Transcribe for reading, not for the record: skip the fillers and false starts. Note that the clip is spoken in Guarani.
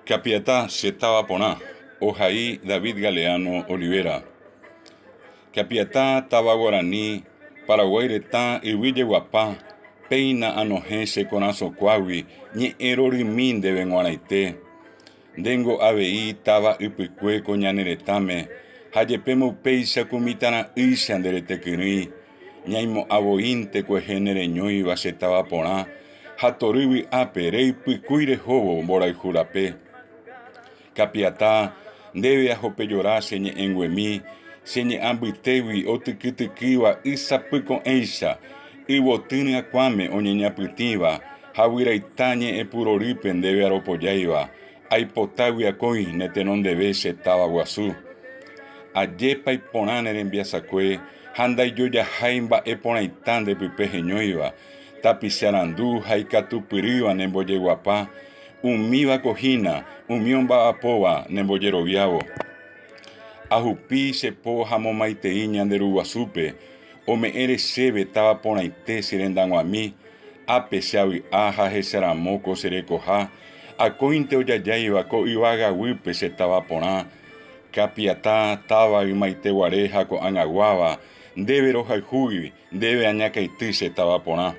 Capiatá che táva porã, ohai David Galeano Olivera. Capiatá táva guarani, Paraguái retã yvy jeguapa, péina anohẽ che korasõkuágui ñe'ẽ rorymi ndéve g̃uarãite. Ndéngo avei táva ypykue ko ñane retãme, ha jepémo upéicha ku mitãra'ýicha nde rete kyrỹi, ñaimo'ã voínte kuehe nereñóiva che táva porã ha tory vy'ápe reipykúi rehóvo mborayhu rape. Kapiata, ndéve ahopejora che ñe'ẽnguemi, che ñe'ã mbytégui otykytykýva ysapyko'ẽicha, yvoty ryakuãme oñeñapytĩva ha guyraita ñe'ẽpurorýpe ndéve aropojáiva, aipotágui akói ne tenondeve che táva guasu. Ajépa iporã ne rembiasakue ha ndaijojahái mba'e porãita nde pype heñóiva, tapicha arandu ha ikatupyrýva ne mbojeguapa, umívako hína umi omba'apóva ne mbojeroviávo. Ahupi che po ha momaitei ñande Ru Guasúpe, ome'ẽre chéve táva porãite che rendag̃uami, ápe che avy'a ha ahecharamo ko che rekoha, akóinte ojajáiva ko yvága guýpe che táva porã, Kapiata, táva ymaite guare ha ko'ag̃aguáva, ndéve rohayhúgui, ndéve añakaity che táva porã.